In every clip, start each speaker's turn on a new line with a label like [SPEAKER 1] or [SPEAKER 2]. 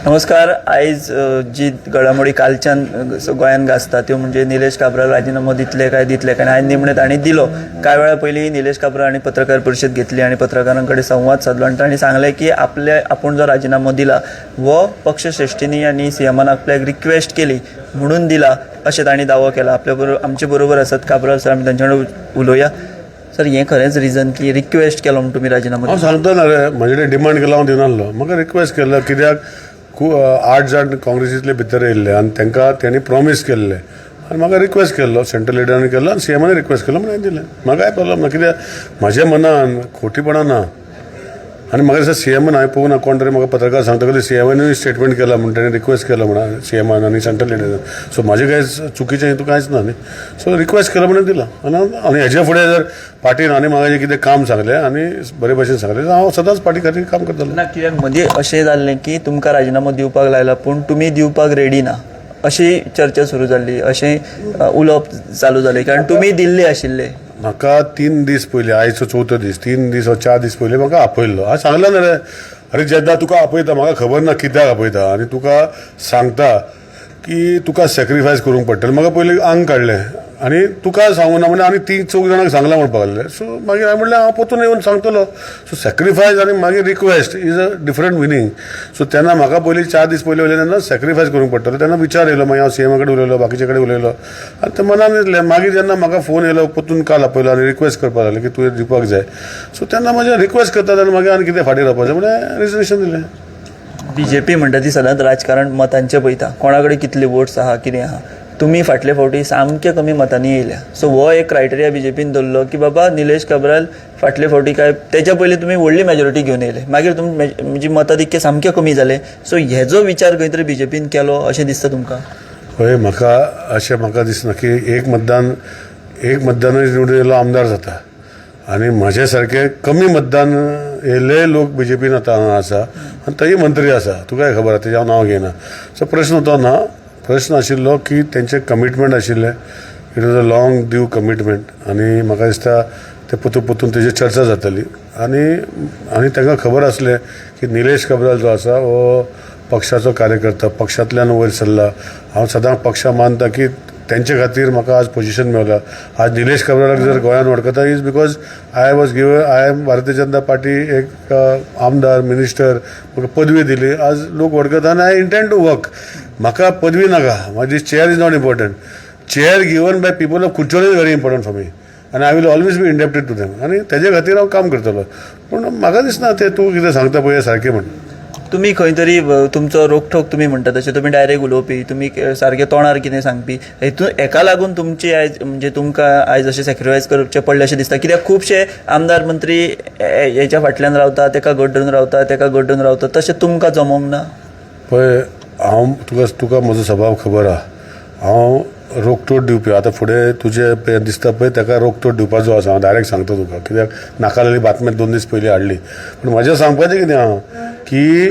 [SPEAKER 1] नमस्कार. आयज जी घडामोडी कालच्यान गोंयान गाजता त्यो म्हणजे निलेश काब्राल राजिनामो दितले काय दितले काय. आयज निमणे तांणी दिलो. कांय वेळा पयलीं निलेश काब्राल हांणी पत्रकार परिशद घेतली आनी पत्रकारां कडेन संवाद सादलो आनी तांणी सांगलें की आपले आपूण जो राजिनामो दिला हो पक्षश्रेश्ठींनी आनी सीएमान आपल्याक रिक्वेस्ट केली म्हणून दिला अशें तांणी दावो केला. आपल्या बरोबर आमचे बरोबर आसात काब्राल सर, आमी तांचे कडेन उलोवया. सर, हें खरेंच रिजन की रिक्वेस्ट केलो म्हूण तुमी राजिनामो
[SPEAKER 2] हांव
[SPEAKER 1] दिलो?
[SPEAKER 2] सांगता ना रे, म्हजे कडेन डिमांड केला, हांव दिनासलो. म्हाका रिक्वेस्ट केल्लो कित्याक आठ जाण काँग्रेसींतले भितर येयल्ले आनी तांकां तेणी प्रॉमीस केल्लें आनी म्हाका रिक्वेस्ट केल्लो, सेंट्रल लिडरान केल्लो आनी सीएमान रिक्वेस्ट केलो म्हणून हांवें दिलें. म्हाका कांय प्रॉब्लम ना, कित्याक म्हाज्या मनान खोटीपणां ना. आनी म्हाका दिसता सीएमान, हांवें पळोवंक ना, कोण तरी म्हाका पत्रकार सांगता की सीएमानूय स्टेटमेंट केला म्हण, ताणें रिक्वेस्ट केलो म्हणून सीएमान आनी सेंट्रल लिडरान. सो म्हाजें कांय चुकीचें हितून कांयच ना न्ही. सो रिक्वेस्ट केलो म्हणून दिला. आनी हेज्या फुडें जर पार्टीन आनी म्हाका कितें काम सांगलें आनी बरे भशेन सांगलें जाल्यार हांव सदांच पार्टी खातीर काम करतलो.
[SPEAKER 1] ना, कित्याक मदीं अशें जाल्लें की तुमकां राजिनामो दिवपाक लायला पूण तुमी दिवपाक रेडी ना अशी चर्चा सुरू जाल्ली, अशें उलोवप चालू जालें, कारण तुमी दिल्ले आशिल्ले.
[SPEAKER 2] म्हाका 3 दीस पयलीं, आयचो चवथो दीस, 3 दीस वा 4 दीस पयलीं म्हाका आपयल्लो. हांवें सांगलें ना रे, अरे जेन्ना तुका आपयता म्हाका खबर ना कित्याक आपयता आनी तुका सांगता की तुका सॅक्रिफायस करूंक पडटलें. म्हाका पयलीं आंग काडलें आनी तुका सांगूना म्हणजे आनी तीग चौग जाणांक सांगलां म्हणपाक लागलें. सो मागीर हांवें म्हणलें, हांव परतून येवन सांगतलो. सो सॅक्रिफायस आनी मागीर request is a different meaning. So तेन्ना म्हाका पयलीं 4 दीस पयलीं उलयलें तेन्ना सॅक्रिफायस करूंक पडटलो तेन्ना विचार येयलो. मागीर हांव सीएमा कडेन उलयलो, बाकीचे कडेन उलयलो आनी ते मनान येतलें. मागीर जेन्ना म्हाका फोन येयलो, परतून काल आपयलो आनी रिक्वेस्ट करपाक लागले की तुवें दिवपाक जाय. सो तेन्ना म्हजें रिक्वेस्ट करता तेन्ना मागीर आनी कितें फाटीं रावपाचें म्हणलें, रेजिग्नेशन दिलें.
[SPEAKER 1] बीजेपी म्हणटा ती सदांच राजकारण मतांचें पळयता, कोणा कडेन कितले वोट्स आहा, कितें आहा. तुमी फाटले फावटी सामके कमी मतांनी येयल्या. सो हो एक क्रायटेरिया बीजेपीन दवरलो की बाबा निलेश काब्राल फाटले फावटी काय तेच्या पयलीं तुमी व्हडली मेजॉरिटी घेवन येयले, मागीर तुमी म्हणजे मताधिक्य सामकें कमी जालें. सो हेजो विचार खंय तरी बीजेपीन केलो अशें दिसता तुमकां?
[SPEAKER 2] हय, म्हाका अशें म्हाका दिसना की एक मतदान, एक मतदानूय निवडून येयलो आमदार जाता आनी म्हजे सारके कमी मतदान येयल्ले लोक बीजेपीन आतां हांगा आसा आनी थंय मंत्री आसा, तुकाय खबर आसा, तेजें हांव नांव घेयना. सो प्रश्न तो ना, प्रश्न आशिल्लो की तेंचें कमिटमेंट आशिल्लें. It was a long due commitment आनी म्हाका दिसता ते परतून परतून तेजेर चर्चा जातली. आनी तांकां खबर आसलें की निलेश काब्राल जो आसा हो पक्षाचो कार्यकर्ता, पक्षांतल्यान वयर सरला. हांव सदांच पक्षा मानता की तेंचे खातीर म्हाका आज पोजिशन मेवला. आज निलेश काब्रालाक जर गोंयान वळखता is because I was give I am Bharatiya Janata party एक आमदार, मिनिस्टर, म्हाका पदवी दिली. आज लोक वळखता आनी I intend to work. म्हाका पदवी नाका, म्हाजी chair is not important. Chair given by people of Curchorem is very important for me आनी I will always be indebted to them आनी तेजे खातीर हांव काम करतलो. पूण म्हाका दिसना तें तूं कितें सांगता पळय सारकें म्हण.
[SPEAKER 1] तुमी खंय तरी तुमचो रोखठोक तुमी म्हणटा तशें तुमी डायरेक्ट उलोवपी, तुमी सारकें तोंडार कितें सांगपी. हेतून हेका लागून तुमची आयज म्हणजे तुमकां आयज अशें सॅक्रिफायस करचें पडलें अशें दिसता? कित्याक खुबशे आमदार मंत्री हेच्या फाटल्यान रावता, तेका घट धरून रावता, तेका घट धरून रावता, तशें तुमकां जमोंक ना?
[SPEAKER 2] पळय, हांव तुका म्हजो सभाव खबर आहा. हांव रोखठोक दिवपी. आतां फुडें तुजें पळय दिसता पळय ताका रोखठोक दिवपाचो आसा. हांव डायरेक्ट सांगता तुका, कित्याक नाका जाल्ली बातमी 2 दीस पयलीं हाडली. पूण म्हजें सांगपाचें कितें आहा की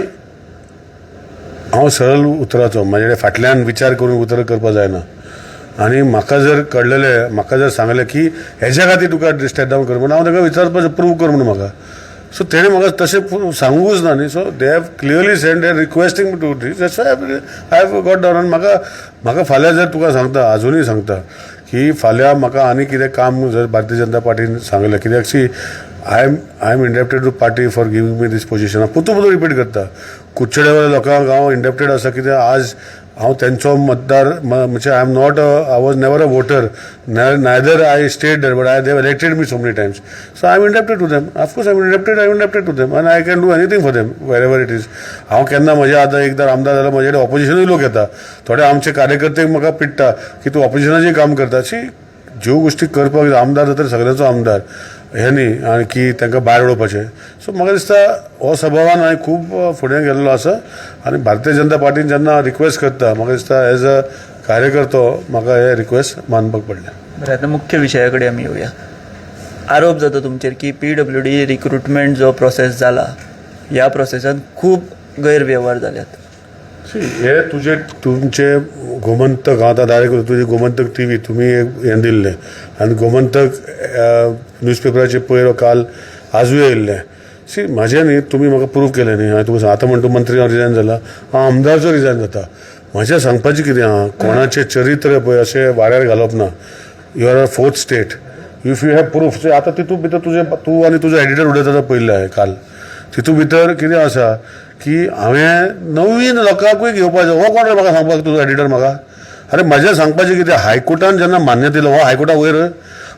[SPEAKER 2] हांव सरळ उतराचो, म्हाजे कडेन फाटल्यान विचार करून उतरां करपाक जायना. आनी म्हाका जर कळलेलें, म्हाका जर सांगलें की हेज्या खातीर तुका स्टेप डावन कर म्हणून, हांव ताका विचारपाचें, प्रूव कर म्हणून म्हाका. सो तेणें म्हाका तशें सांगूंकच ना न्ही. So they have clearly said they requesting to this, that's I have got down. आनी म्हाका फाल्यां जर तुका सांगता, आजुनूय सांगता की फाल्यां म्हाका आनी कितें काम जर भारतीय जनता पार्टीन सांगलें, कित्याक see, I am indebted to party for giving me this position. हांव परतून परतून रिपीट करता, कुडचड्या लोकांक हांव इंडेप्टेड आसा, कित्याक आज हांव तेंचो मतदार म्हणजे I am not I was never a voter, neither I stayed there, but I they elected me so many times, so I am indebted to them. Of course I am indebted, I am indebted to them and I can do anything for them wherever it is. हांव केन्ना म्हज्या आतां एकदां आमदार जाल्यार म्हजे कडेन ऑपोजिशनूय लोक येता. थोडे आमचे कार्यकर्ते म्हाका पिडटा की तूं ऑपोजिशनाचें काम करता. शी, ज्यो गोश्टी करपाक जाय, आमदार जाता सगळ्यांचो आमदार हें न्ही आनी की तांकां भायर उडोवपाचें. सो म्हाका दिसता हो सभावान हांवें खूब फुडें गेल्लो आसा आनी भारतीय जनता पार्टीन जेन्ना रिक्वेस्ट करता, म्हाका दिसता एज अ कार्यकर्तो म्हाका हे रिक्वेस्ट मानपाक पडलें.
[SPEAKER 1] बरें, आतां मुख्य विशया कडेन आमी येवया. आरोप जाता तुमचेर की पीडब्ल्यूडी रिक्रुटमेंट जो प्रोसेस जाला, ह्या प्रोसेसान खूब गैरवेव्हार जाल्यात.
[SPEAKER 2] सी, हे तुजे तुमचे गोमंतक, हांव आतां डायरेक्ट तुजे गोमंतक टीव्ही तुमी एक हें दिल्लें आनी गोमंतक न्यूजपेपराचेर पयर काल आजूय येयल्लें. सी, म्हाजें न्ही, तुमी म्हाका प्रूव केलें न्ही. हांवें तुका आतां म्हणटा, मंत्री हांव रिजायन जाला, हांव आमदारचो रिजायन जाता. म्हजें सांगपाचें कितें आहा, कोणाचें चरित्र पळय अशें वाऱ्यार घालप ना. You are a fourth estate. If you have proof, आतां तितूंत भितर तुजें, तूं आनी तुजो एडिटर उलयता तो पळयल्लें हांवें काल. तितूंत भितर कितें आसा की हांवें नवीन लोकांकूय घेवपाचो. हो कोण रे म्हाका सांगपाक तुजो एडिटर म्हाका? अरे, म्हजें सांगपाचें कितें, हायकोर्टान जेन्ना मान्यता दिली, हो हायकोर्टा वयर,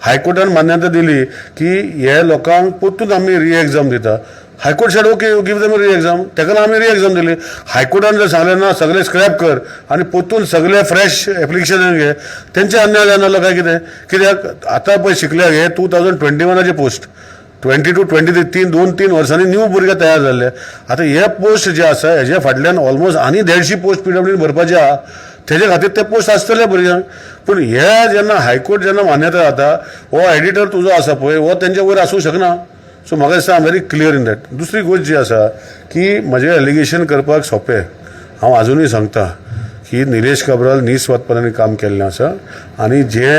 [SPEAKER 2] हायकोर्टान मान्यता दिली की हे लोकांक परतून आमी री एग्जाम दिता. High Court said, "Okay, give them re exam." ताका लागून आमी री एग्जाम दिली. हायकोर्टान जर सांगलें ना, सगळे स्क्रॅप कर आनी परतून सगळे फ्रेश एप्लिकेशन घे, तेंचे अन्याय जायना काय कितें? कित्याक आतां पळय शिकले हे 2021आचे पोस्ट, 22, 23, तीन 2-3 वर्सांनी न्यू भुरगे तयार जाल्ले. आतां हे पोस्ट जे आसा, हेजे फाटल्यान ऑलमोस्ट आनी 150 पोस्ट पीडब्ल्यूडीन भरपाचे आहा. तेजे खातीर ते पोस्ट आसतले भुरग्यांक. पूण हे जेन्ना हायकोर्ट जेन्ना मान्यता जाता, हो एडिटर तुजो आसा पळय, हो तेंच्या वयर आसूंक शकना. सो म्हाका दिसता, I'm very clear in that. दुसरी गोश्ट जी आसा की म्हजें एलिगेशन करपाक सोंपें. हांव आजुनूय सांगता की निलेश काब्राल निस्वार्थपणाने काम केल्लें आसा आनी जे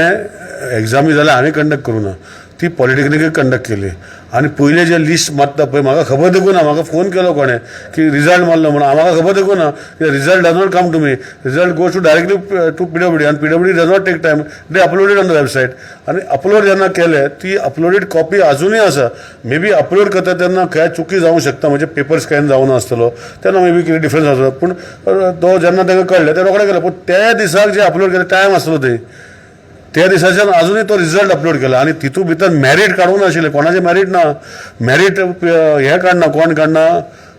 [SPEAKER 2] एग्जामी जाल्यार हांवें कंडक्ट करूं ना, ती पॉलिटेक्निकेक कंडक्ट केली. आनी पयलें जे लिस्ट मारता पळय, म्हाका खबर देखून ना. म्हाका फोन केलो कोणें की रिजल्ट मारलो म्हणून. म्हाका खबर देखून ना की result does not come to me, result goes to directly to PWD आनी PWD does not take time, they uploaded on the website. आनी अपलोड जेन्ना केले, ती अपलोडेड कॉपी अजुनूय आसा. मे बी अपलोड करता तेन्ना काय चुकी जावंक शकता, म्हणजे पेपर स्कॅन जावं नासतलो तेन्ना मे बी कितें डिफरन्स आसलो. पूण तो जेन्ना ताका कळ्ळें, ते रोखडें केलें. पूण त्या दिसाक जे अपलोड केलें, टायम आसलो ते त्या दिसाच्यान अजुनूय तो रिजल्ट अपलोड केला आनी तितूंत भितर मॅरीट काडूंक नाशिल्लें कोणाचें. मॅरीट ना, मॅरीट हें काडना, कोण काडना,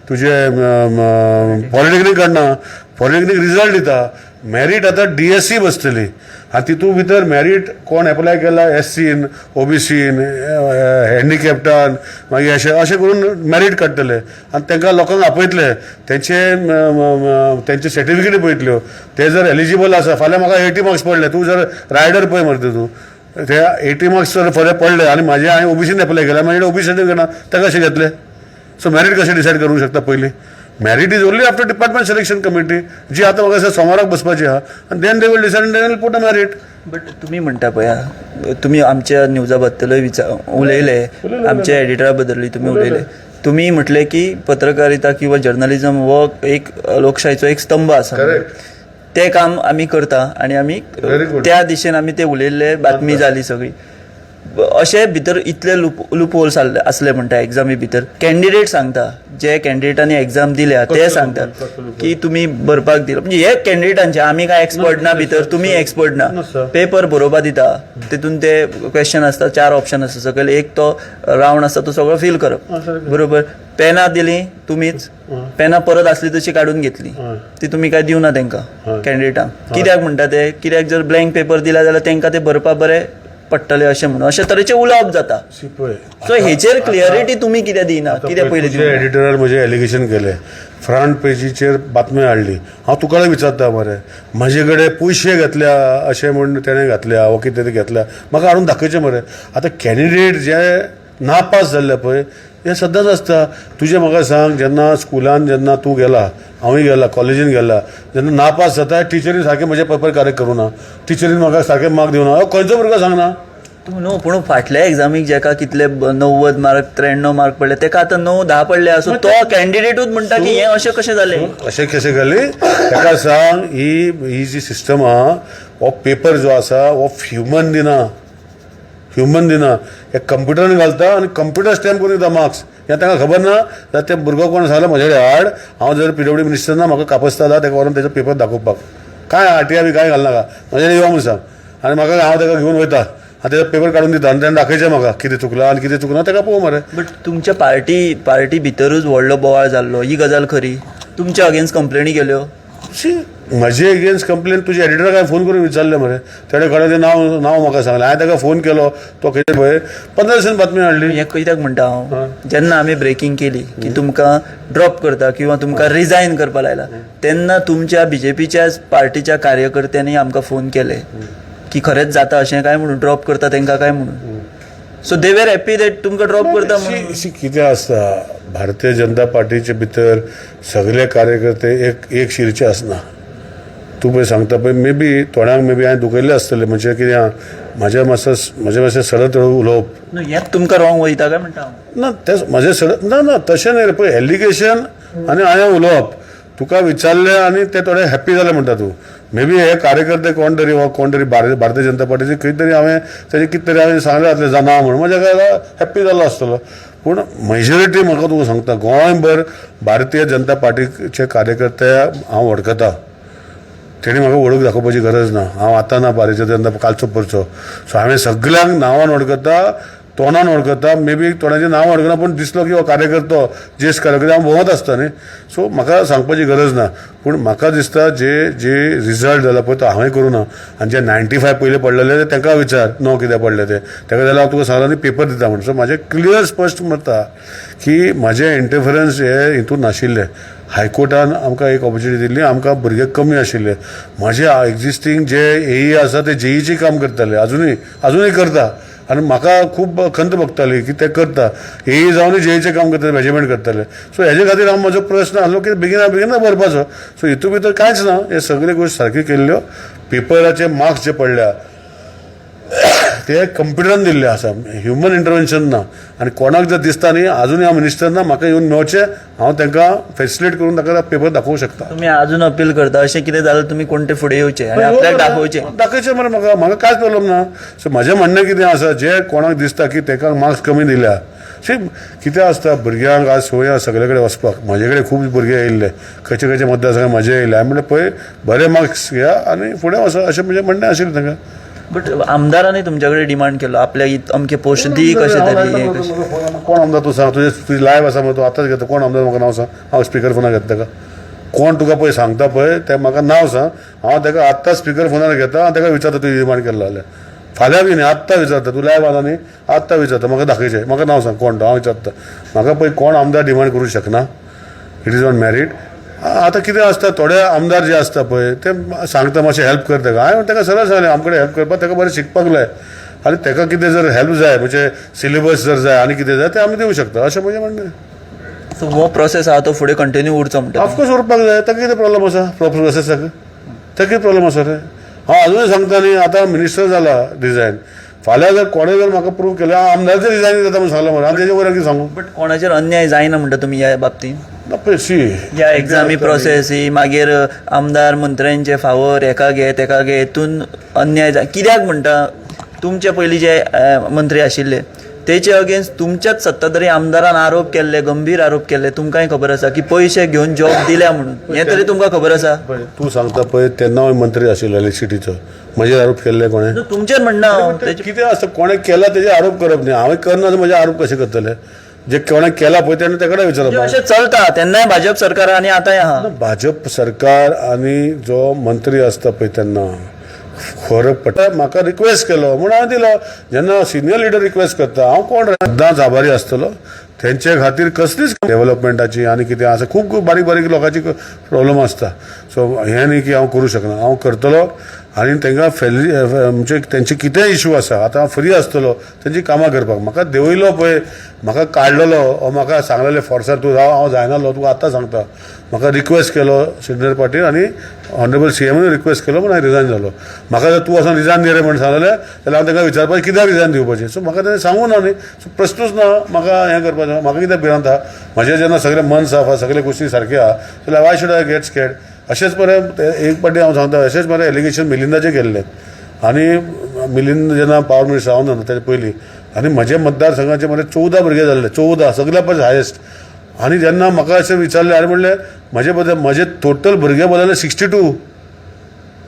[SPEAKER 2] तुजें पॉलिटेक्नीक काडना. पॉलिटेक्नीक रिजल्ट दिता. मॅरीट आतां डीएससी बसतली आनी तितूंत भितर मॅरीट कोण एप्लाय केला, एससीन, ओबीसीन, हँडिकॅप्टान, मागीर अशें अशें करून मॅरीट काडटले आनी तांकां लोकांक आपयतले, तेंचे तेंचे सर्टिफिकेटी पळयतल्यो, ते जर एलिजिबल आसा. फाल्यां म्हाका 80 मार्क्स पडले, तूं जर रायडर पळय मरे तूं, ते 80 मार्क्स जर फाल्यां पडले आनी म्हाजे हांवें ओबीसीन एप्लाय केला, मागीर ओबीसी सर्टिफिकेट ना, ताका कशें घेतले? सो मॅरीट कशें डिसायड करूंक शकता पयलीं? Merit is only after department selection committee, जी आतां म्हाका दिसता सोमाराक बसपाची आहा, आनी then they will decide, they will put a merit.
[SPEAKER 1] But तुमी म्हणटा पळया, तुमी आमच्या न्यूजा बद्दलय विचार उलयले, आमच्या एडिटरा बद्दलूय तुमी उलयले. तुमी म्हटले की पत्रकारिता किंवा जर्नलिझम हो एक लोकशाहीचो एक स्तंभ आसा.
[SPEAKER 2] Correct.
[SPEAKER 1] ते काम आमी करता आनी आमी
[SPEAKER 2] Very good.
[SPEAKER 1] त्या दिशेन आमी ते उलयल्ले, बातमी जाली सगळी. अशें भितर इतले लूप होल्स आसले म्हणटा एग्जामी भितर. कॅन्डिडेट सांगता, जे कॅन्डिडेटांनी एग्जाम दिल्या ते सांगतात की तुमी भरपाक दिला. म्हणजे हे कॅन्डिडेटांचे, आमी काय एक्सपर्ट ना भितर, तुमी एक्सपर्ट ना.
[SPEAKER 2] ना, sir.
[SPEAKER 1] पेपर बरोवपा दिता, तितून ते क्वेश्चन आसता, चार ऑप्शन आसता, सकयल एक तो रावंड आसता, तो सगळो फील करप, बरोबर? पेनां दिली तुमीच, पेनां परत आसली तशी काडून घेतली. ती तुमी काय दिवना तांकां कॅन्डिडेटांक. कित्याक म्हणटा ते? कित्याक जर ब्लँक पेपर दिला जाल्यार तांकां ते भरपा बरें पडटलें अशें म्हणून, अशे तरेचें उलोवप जाता.
[SPEAKER 2] सी पळय,
[SPEAKER 1] सो हेचेर क्लियरिटी तुमी कित्याक दिना? कित्याक पयलीं
[SPEAKER 2] तुजे
[SPEAKER 1] दिवना?
[SPEAKER 2] एडिटरान म्हजें एलिगेशन केलें, फ्रंट पेजीचेर बातमी हाडली. हांव तुका विचारता मरे, म्हाजे कडेन पयशे घेतल्या अशें म्हूण तेणें घातल्या वो कितें तरी घेतल्या, म्हाका हाडून दाखयचें मरे. आतां कॅन्डिडेट जे नापास जाल्ले पळय, हें सदांच आसता. तुजें म्हाका सांग, जेन्ना स्कुलान जेन्ना तूं गेला, हांवूय गेला, कॉलेजीन गेला, जेन्ना नापास जाता, टिचरीन सारकें म्हजें पेपर करेक्ट करूं ना, टिचरीन म्हाका सारकें मार्क दिवना, खंयचो भुरगो सांगना?
[SPEAKER 1] तूं न्हू, पूण फाटल्या एग्जामीक जेका कितले 90 मार्क, 93 मार्क पडले, तेका आतां 9-10 पडले. सो तो कॅन्डिडेटूच म्हणटा की हें अशें कशें जालें?
[SPEAKER 2] अशें कशें जाली? ताका सांग, ही ही जी सिस्टम आहा, हो पेपर जो आसा हो ह्युमन दिना, ह्युमन दिना, हे कंप्युटरान घालता आनी कंप्युटर स्टॅम्प करून दिता मार्क्स. हें तांकां खबर ना जाल्यार ते भुरगो कोण सांगला म्हजे कडेन हाड. हांव जर पीडब्ल्यूडी मिनिस्टर ना, म्हाका कापस्ता जाता ताका व्हरून तेजो पेपर दाखोवपाक. काय आरटीआय बी कांय घालनाका, म्हजे कडेन यो म्हूण सांग आनी म्हाका, हांव ताका घेवन वयता आनी तेजो पेपर काडून दिता आनी तेणें दाखयचें म्हाका कितें चुकलां आनी कितें चुकना, ताका पळोवं मरे.
[SPEAKER 1] बट तुमच्या पार्टी पार्टी भितरूच व्हडलो बोवाळ जाल्लो, ही गजाल खरी? तुमच्या अगेन्स्ट कंप्लेनी केल्यो?
[SPEAKER 2] सी, म्हजे अगेन्स्ट कंप्लेन तुज्या एडिटराक हांवें फोन करून विचारलें मरे. तेणें खरें तें नांव नांव म्हाका सांगलें. हांवें ताका फोन केलो, तो खंय पळय 15 दिसांनी बातमी हाडली.
[SPEAKER 1] हें कित्याक म्हणटा हांव, जेन्ना आमी ब्रेकींग केली की तुमकां ड्रॉप करता किंवा तुमकां रिजायन करपा लायला, तेन्ना तुमच्या बीजेपीच्या पार्टीच्या कार्यकर्त्यांनी आमकां फोन केले की खरेंच जाता अशें काय म्हणून, ड्रॉप करता तांकां काय म्हणून. So they were happy that तुमकां ड्रॉप करता म्हणून.
[SPEAKER 2] सी सी, कितें आसता, भारतीय जनता पार्टीचे भितर सगळे कार्यकर्ते एक एक शिरचे आसना. तूं पळय सांगता पळय, मे बी थोड्यांक मे बी हांवें दुखयल्लें आसतलें. म्हणजे कितें आहा, म्हाजें मातसो म्हजें मातशें सरळ उलोवप.
[SPEAKER 1] न्हू, हें तुमकां रॉंग वयता काय म्हणटा हांव.
[SPEAKER 2] ना, तें म्हजें सरळ ना ना तशें न्ही रे. पळय, एलिगेशन आनी हांवें उलोवप, तुका विचारलें आनी ते थोडे हॅप्पी जाले म्हणटा तूं. मे बी हे कार्यकर्ते कोण तरी वा कोण तरी भारतीय जनता पार्टीचे खंय तरी हांवें तेजें कितें तरी हांवें सांगलें जातलें जाणा म्हणून म्हज्या काय हॅप्पी जालो आसतलो. पूण मेजॉरिटी म्हाका तुका सांगता, गोंयभर भारतीय जनता पार्टीचे कार्यकर्ते हांव वळखता. तेणी म्हाका वळख दाखोवपाची गरज ना. हांव आतां ना भारतीय जनता, कालचो परचो. सो हांवें सगल्यांक नांवान वळखता, तोंडान वळखता. मे बी तोंडाचें नांव वळखना, पूण दिसलो की हो कार्यकर्तो, ज्येश्ठ कार्यकर्तो, हांव भोंवत आसता न्ही. सो म्हाका सांगपाची गरज ना. पूण म्हाका दिसता जे जे रिजल्ट जाला पळय तो हांवें करूं ना. आनी जे 95 पयले पडलेले ते तांकां विचार नो कित्याक पडले ते. ताका जाल्यार हांव तुका सांगलां न्ही, पेपर दिता म्हण. सो म्हाजें क्लियर स्पश्ट मत की म्हाजें इंटरफरन्स हे हितून नाशिल्लें. हायकोर्टान आमकां एक ऑपॉर्च्युनिटी दिल्ली, आमकां भुरगे कमी आशिल्ले. म्हजे एग्जिस्टींग जे एई आसा ते जेईची काम करताले, अजुनूय अजुनूय करता. आनी म्हाका खूब खंत भोगताली की ते करता, एई जावनूय जेईचें काम करताले, मेजरमेंट करताले. सो हेजे खातीर हांव म्हजो प्रस्न आसलो की बेगिना बेगीन भरपाचो. सो हितून भितर कांयच ना, हे सगळे गोश्ट सारक्यो केल्ल्यो. पेपराचे मार्क्स जे पडल्या ते कंप्युटरान दिल्ले आसा, ह्युमन इंटरवेन्शन ना. आनी कोणाक जर दिसता न्ही, आजूनय हांव मिनिस्टर ना, म्हाका येवन मेळचें, हांव तांकां फेसिलिटेट करून ताका पेपर दाखोवंक शकता.
[SPEAKER 1] तुमी अजून अपील करता, अशें कितें जाल्यार तुमी कोण ते फुडें येवचे आनी आपल्याक दाखोवचें.
[SPEAKER 2] दाखयचें मरे म्हाका, म्हाका कांयच प्रॉब्लम ना. सो म्हजें म्हणणें कितें आसा, जे कोणाक दिसता की ताका मार्क्स कमी दिल्या, शी कितें आसता, भुरग्यांक आज संवय आसा सगळे कडेन वचपाक. म्हजे कडेन खूब भुरगे येयल्ले, खंयचे खंयचे मतदारसंघात म्हजे येयल्ले. हांवें म्हणलें, पळय, बरे मार्क्स घेया आनी फुडें वचा, अशें म्हजें म्हणणें आशिल्लें तांकां.
[SPEAKER 1] बट आमदारांनी तुमच्या कडेन डिमांड केलो आपल्याक अमके पोस्ट दी कशें तरी, हें कशें.
[SPEAKER 2] कोण आमदार तूं सांग. तुजें तुजी लायव आसा मरे, तूं आतांच घेता. कोण आमदार म्हाका नांव सांग, हांव स्पिकर फोनार घेता ताका. कोण तुका पळय सांगता पळय तें म्हाका नांव सांग, हांव ताका आत्तां स्पिकर फोनार घेता आनी ताका विचारता तुवें डिमांड केल्लो जाल्यार. फाल्यां बी न्ही, आत्तां विचारता. तूं लायव आसा न्ही, आत्तां विचारता. म्हाका दाखयचें, म्हाका नांव सांग कोण तो, हांव विचारता. म्हाका पळय कोण आमदार डिमांड करूंक शकना, it is on merit. आतां कितें आसता, थोडे आमदार जे आसता पळय ते सांगता मातशें हेल्प कर ताका. हांवें ताका सरळ सांगलें, आमकडे हेल्प करपाक ताका बरें शिकपाक जाय आनी ताका कितें जर हेल्प जाय, म्हणजे सिलेबस जर जाय आनी कितें जाय तें आमी दिवंक शकता, अशें म्हजें म्हणणें.
[SPEAKER 1] सो हो प्रोसेस आहा तो फुडें कंटिन्यू उरचो म्हणटा?
[SPEAKER 2] ऑफकोर्स उरपाक जाय. ताका कितें प्रॉब्लम आसा? प्रोसेसाक ताका कितें प्रॉब्लम आसा रे? हांव अजुनूय सांगता न्ही, आतां मिनिस्टर जाला रिजायन, फाल्यां जर कोणें जर म्हाका प्रूव केलें, हांव आमदारचें रिजायन जाता म्हणून सांगलें मरे. हांव तेजे वयर कितें सांगू?
[SPEAKER 1] बट कोणाचेर अन्याय जायना म्हणटा तुमी ह्या बाबतींत?
[SPEAKER 2] ना, पळय, सी.
[SPEAKER 1] ह्या एग्जामी प्रोसेस ही, मागीर आमदार मंत्र्यांचे फावर, हेका घे तेका घे, हितून अन्याय जाय कित्याक म्हणटा? तुमचे पयलीं जे मंत्री आशिल्ले तेचे अगेन्स्ट तुमच्याच सत्ताधारी आमदारान आरोप केल्ले, गंभीर आरोप केल्ले. तुमकांय खबर आसा की पयशे घेवन जॉब दिल्या म्हणून, हें तरी तुमकां खबर आसा.
[SPEAKER 2] पळय, तूं सांगता पळय, तेन्ना हांव मंत्री आशिल्लो इलेक्ट्रिसिटीचो, म्हजेर आरोप केल्ले कोणें?
[SPEAKER 1] तुमचेर म्हणणं हांव.
[SPEAKER 2] कितें आसता, कोणें केला तेजे आरोप करप न्ही. हांवें करना जाल्यार म्हजे आरोप कशे करतले? जे कोणें केला पळय तेणें तेका विचारप.
[SPEAKER 1] अशें चलता तेन्नाय भाजप सरकार आनी आतांय आहा.
[SPEAKER 2] भाजप सरकार आनी जो मंत्री आसता पळय तेन्ना फरक पडटा. म्हाका रिक्वेस्ट केलो म्हूण हांवें दिलो. जेन्ना सिनियर लिडर रिक्वेस्ट करता, हांव कोण? सदांच आभारी आसतलो तेंचे खातीर. कसलीच डेव्हलपमेंटाची आनी कितें आसा, खूब खूब बारीक बारीक लोकांची प्रॉब्लम आसता. सो हें न्ही की हांव करूं शकना. हांव करतलो आनी तांकां फेली म्हणजे तेंचे कितेंय इशू आसा, आतां हांव फ्री आसतलो तेंची कामां करपाक. म्हाका देंवयलो पळय, म्हाका काडलेलो ओ म्हाका सांगलेलें फोर्सार तूं राव, हांव जायनालो. तुका आतां सांगता, म्हाका रिक्वेस्ट केलो सिनियर पाटील आनी ऑनरेबल सीएमान रिक्वेस्ट केलो म्हूण हांव रिजायन जालो. म्हाका जर तूं वचोन रिजायन दी रे म्हण सांगलें जाल्यार हांव ताका विचारपाचें कित्याक रिजायन दिवपाचें? सो म्हाका तेणें सांगूं ना न्ही. सो प्रश्नूच ना म्हाका हें करपाचो. म्हाका कित्याक भिरांत आहा? म्हजें जेन्ना सगळें मन साफ आहा, सगळे गोश्टी सारक्यो आहा, जाल्यार why should I get scared? अशेंच मरे एक पाटी हांव सांगता, अशेंच मरे एलिगेशन मिलिंदाचें केल्लें आनी मिलिंद जेन्ना पावर मिनिस्टर जावना न्हू तेजे पयलीं, आनी म्हजे मतदारसंघाचे मरे 14 भुरगे जाल्ले, 14, सगल्या परस हायेस्ट. आनी जेन्ना म्हाका अशें विचारलें, आनी म्हणलें म्हजे बद्दल, म्हजे टोटल भुरगे बदलले 62.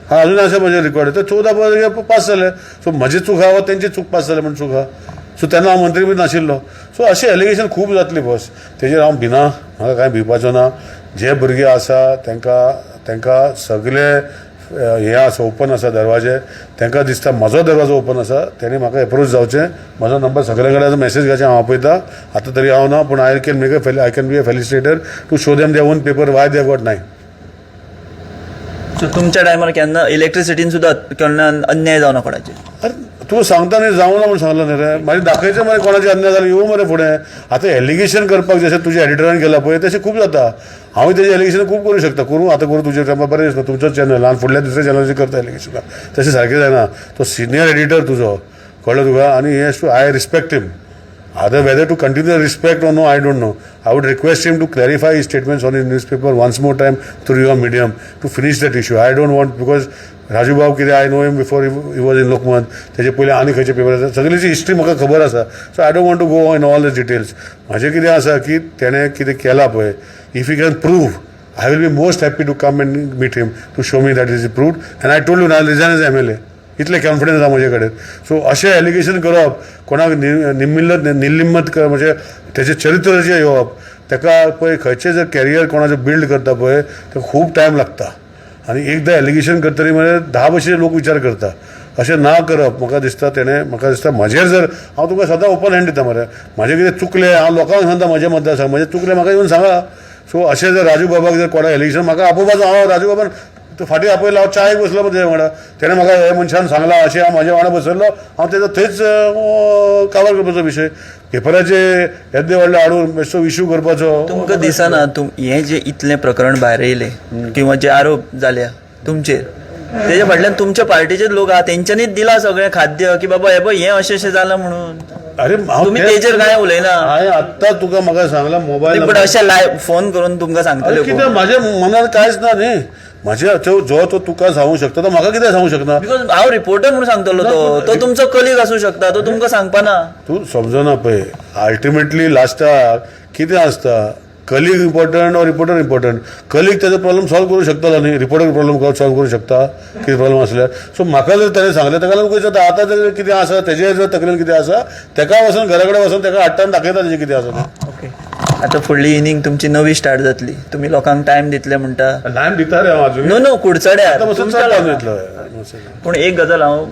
[SPEAKER 2] हा, अजून आसा म्हजें रिकॉर्ड. ते 14 भुरगे पास जाले. सो म्हजी चूक आहा वा तेंची चूक पास जाले म्हण चूक आहा? सो तेन्ना हांव मंत्री बी नाशिल्लो. सो अशें एलिगेशन खूब जातली बॉस. तेजेर हांव भिना, म्हाका कांय भिवपाचो ना. जे भुरगे आसा तांकां तांकां सगळे हें आसा, ओपन आसा दरवाजे. तांकां दिसता म्हजो दरवाजो ओपन आसा, तेणी म्हाका एप्रोच जावचें. म्हजो नंबर सगळे कडेन मॅसेज घालचें, हांव आपयता. आतां तरी हांव ना, पूण I can be a facilitator to show them their own paper, why they got 9.
[SPEAKER 1] So तुमच्या टायमार केन्ना इलेक्ट्रिसिटीन सुद्दां केन्ना अन्याय जावना कोणाचेर?
[SPEAKER 2] अरे, तूं सांगता न्ही, जावं ना म्हूण सांगला न्ही रे. मागीर दाखयचें मरे कोणाचें अन्याय जाल्यार येवं मरे फुडें. आतां एलिगेशन करपाक जशें तुज्या एडिटरान केलां पळय, तशें खूब जाता. हांव तेजें एलिगेशन खूब करूं शकता. करूं आतां, करूं तुजें तें बरें दिसता. तुमचो चॅनल आनी फुडल्या दुसऱ्या चॅनलाचेर करता एलिगेशनां, तशें सारकें जायना. तो सिनियर एडिटर तुजो, कळ्ळें तुका? आनी हे I respect him. Other whether to continue respect or no, I don't know. I would request him to clarify his statements on his newspaper once more time through your medium to finish that issue. I don't want, because Raju बाब कितें, I know him before he was in Lokmat. तेजे पयलीं आनी खंयचे paper आसा, सगळीची history म्हाका खबर आसा. So I don't want to go in all the details. म्हाजें कितें आसा की तेणें कितें केलां पळय, if he can prove, I will be most happy to come and meet him to show me that is proved. And I told you, I resign as MLA. इतले confidence आसा म्हजे कडेन. सो अशें एलिगेशन करप, कोणाक निमिल्लत निलिम्मत कर, म्हणजे तेचें चरित्र जें येवप ताका पळय, खंयचें जर कॅरियर कोणाचें बिल्ड करता पळय, ते खूब टायम लागता. आनी एकदां एलिगेशन करतरी म्हणजे 10 भशेन लोक विचार करता. अशें ना करप म्हाका दिसता तेणें. म्हाका दिसता म्हजेर जर, हांव तुका सदां ओपन हँड दिता मरे. म्हाजें कितें चुकलें, हांव लोकांक सांगता, म्हज्या मतदारसंघ म्हजें चुकलें, म्हाका येवन सांगा. सो अशें जर राजू बाबाक जर कोणा एलिगेशन, म्हाका आपोवपाचो, हांव राजू बाबान तो फाटीं आपयलो, हांव चायेक बसलो मरे तेज्या वांगडा. तेणें म्हाका हे मनशान सांगलां अशें, हांव म्हाज्या वांगडा बसयल्लो, हांव तेजो थंयच काबार करपाचो विशय पेपराचे येद्दे व्हडले हाडून बेश्टो इशू करपाचो.
[SPEAKER 1] तुमकां दिसना तुम हें जें इतलें प्रकरण भायर येयलें किंवा जे आरोप जाल्या तुमचेर, तेज्या फाटल्यान तुमच्या पार्टीचेच लोक आहा, तेंच्यांनीच दिलां सगळें खाद्य की बाबा हे पळय हें अशें अशें जालां म्हणून?
[SPEAKER 2] अरे, हांव
[SPEAKER 1] तुमी
[SPEAKER 2] तें-
[SPEAKER 1] तेजेर कांय उलयना.
[SPEAKER 2] हांवें आत्तां तुका म्हाका सांगलां, मोबायल.
[SPEAKER 1] बट अशें लायव्ह फोन करून तुमकां सांगतले?
[SPEAKER 2] अरे, कितें म्हाज्या मनात कांयच ना न्ही. म्हाज्या जो जो तो तुका सांगूंक शकता, तो म्हाका कितें सांगूंक शकना?
[SPEAKER 1] Because हांव रिपोर्टर म्हणून सांगतलो. तो तो तुमचो कलीग आसूं शकता, तो तुमकां सांगपाना.
[SPEAKER 2] तूं समजना पळय, अल्टिमेटली लास्टाक कितें आसता, colleague important or reporter important? Colleague तेजो प्रॉब्लम सॉल्व करूं शकतलो न्ही? रिपोर्टर प्रॉब्लम सॉल्व करूं शकता कितें प्रॉब्लम आसल्यार? सो म्हाका जर ताणें सांगलें, ताका लागून खंय जाता. आतां जर कितें आसा तेजेर, जर तकलेन कितें आसा, तेका वचून, घरा कडेन वचून तेका हाडटा आनी दाखयता तेजें कितें आसा तें.
[SPEAKER 1] ओके, आतां फुडली इनिंग तुमची नवी स्टार्ट जातली. तुमी लोकांक टायम दितले म्हणटा.
[SPEAKER 2] टायम दिता रे हांव अजून.
[SPEAKER 1] न्हू न्हू, कुडचड्यार.
[SPEAKER 2] आतां पसून
[SPEAKER 1] तुमच्या
[SPEAKER 2] चड टायम
[SPEAKER 1] लोकांक.
[SPEAKER 2] दितलो.
[SPEAKER 1] पूण एक गजाल हांव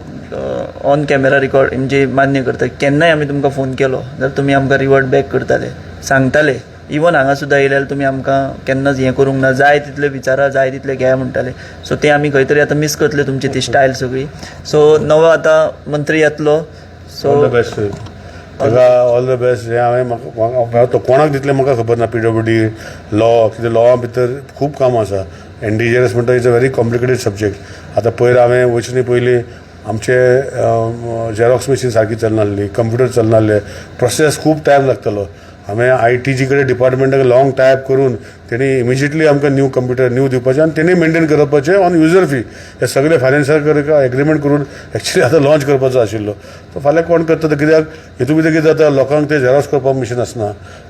[SPEAKER 1] ऑन कॅमेरा रिकॉर्ड म्हणजे मान्य करता, केन्नाय आमी तुमकां फोन केलो जाल्यार तुमी आमकां रिवर्ट बॅक करताले, सांगताले. इवन हांगा सुद्दां येयल्यार तुमी आमकां केन्नाच हें करूंक ना, जाय तितले विचारा, जाय तितले घे म्हणटाले. सो ते आमी खंय तरी आतां मीस करतले तुमची ती स्टायल सगळी. सो नवो आतां मंत्री येतलो, सो
[SPEAKER 2] ऑल the best ताका, ऑल the best. हें हांवें म्हाका तो कोणाक दितलें म्हाका खबर ना. पीडब्ल्यूडी, लॉ, कितें लॉ भितर खूब काम आसा. एनडीजीएस म्हणटा, is a very complicated subject. आतां पयर हांवें वचनी पयलीं आमचे झेरॉक्स मशीन सारकी चलनासली, कंप्युटर चलनासले, प्रोसेस खूब टायम लागतालो. हांवें आयटीजी कडेन, डिपार्टमेंटाक लाँग टायप करून तेणी इमिजिएटली आमकां न्यू कंप्युटर न्यू दिवपाचें आनी तेणी मेंटेन करपाचें ऑन युजर फी. हे सगळे फायनान्सर एग्रीमेंट करून एक्चुअली आतां लॉन्च करपाचो आशिल्लो. तो फाल्यां कोण करता तो, कित्याक हितून भितर कितें जाता, लोकांक ते झेरॉक्स करपाक मशीन आसना,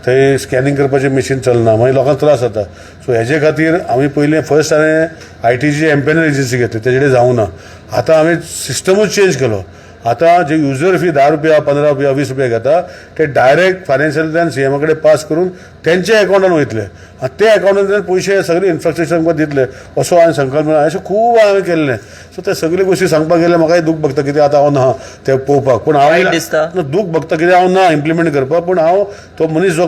[SPEAKER 2] थंय स्कॅनिंग करपाचें मशीन चलना, मागीर लोकांक त्रास जाता. सो हेजे खातीर आमी पयलीं फर्स्ट हांवें आयटीची एम्पेनल एजन्सी घेतली, तेजे कडेन जावं ना. आतां हांवें सिस्टमूच चेंज केलो. आतां जे युजर फी 10 रुपया, 15 रुपया, 20 रुपया घेता, ते डायरेक्ट फायनान्शियलान सीएमा कडेन पास करून तेंच्या अकावंटान वयतले आनी ते अकावंटांतल्यान पयशे सगळे इन्फ्रास्ट्रक्चर दितले, असो हांवें संकल्प अशें खूब हांवें केल्लें. सो ते सगळे गोश्टी सांगपाक गेल्यार म्हाकाय दूख भोगता, कित्याक आतां हांव ना ते पळोवपाक, पूण
[SPEAKER 1] वायट दिसता?
[SPEAKER 2] हांव दूख भोगता कित्याक हांव ना इम्प्लिमेंट करपाक. पूण हांव तो मनीस जो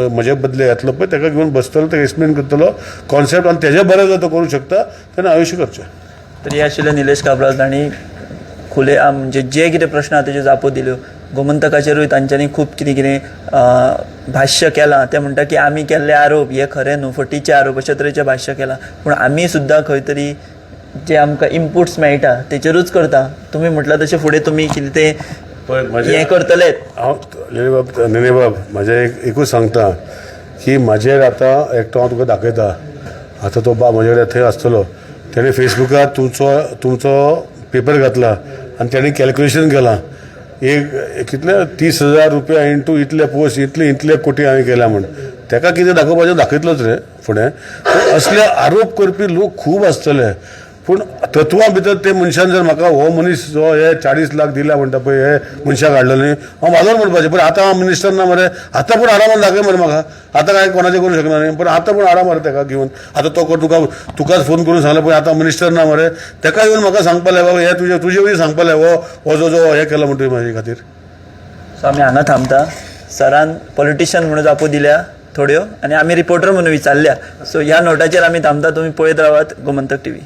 [SPEAKER 2] म्हजे बदले येतलो पळय, ताका घेवन बसतलो, ताका एक्सप्लेन करतलो कॉन्सेप्ट आनी तेजे बरें जर तो करूंक शकता, तेन्ना आयुश्य करचें.
[SPEAKER 1] तर हे आशिल्ले निलेश काब्राल. तांणी खुले म्हणजे जे कितें प्रश्न आहा तेज्यो जापो दिल्यो. गोमंतकाचेरूय तांच्यांनी खूब कितें कितें भाश्य केलां. ते म्हणटा की आमी केल्ले आरोप हे खरे न्हू, फटीचे आरोप, अशे तरेचें भाश्य केलां. पूण आमी सुद्दां खंय तरी जे आमकां इनपुट्स मेळटा तेचेरूच करता. तुमी म्हटलां तशें फुडें तुमी कितें तें
[SPEAKER 2] पळय म्हजें
[SPEAKER 1] हें करतलेच.
[SPEAKER 2] हांव नेनेबाब, नेनेबाब, म्हाजें एक एकूच सांगता की म्हाजेर आतां एकटो, हांव तुका दाखयता आतां, तो बाब म्हजे कडेन थंय आसतलो. तेणें फेसबुकार तुमचो तुमचो पेपर घातला आनी तेणें कॅल्क्युलेशन केलां, एक कितले 30,000 रुपया इंटू इतले पोस्ट, इतले इतले कोटी हांवें केल्या म्हूण. तेका कितें दाखोवपाचें दाखयतलोच रे फुडें. पूण असले आरोप करपी लोक खूब आसतले, पूण तत्वां भितर ते मनशान जर म्हाका हो मनीस जो हे 40 लाख दिल्या म्हणटा पळय, हे मनशाक हाडलो न्ही, हांव वालोर म्हणपाचें. पूण आतां हांव मिनिस्टर ना मरे. आतां पूण आरामान दाखय मरे म्हाका. आतां कांय कोणाचें करूंक शकना न्ही, पूण आतां पूण आराम मरे तेका घेवन. आतां तो कोण तुका तुकाच फोन करून सांगलें पळय, आतां मिनिस्टर ना मरे, तेका येवन म्हाका सांगपा जाय, बाबा हे तुजे तुजे वयली सांगपा जाय, हो हो जो जो हें केला म्हणटा म्हाजे खातीर.
[SPEAKER 1] सो आमी हांगा थांबता. सरान पॉलिटिशियन म्हणून जापो दिल्या थोड्यो आनी आमी रिपोर्टर म्हणून विचारल्या. सो ह्या नोटाचेर आमी थांबता. तुमी पळयत रावात गोमंतक टीव्ही.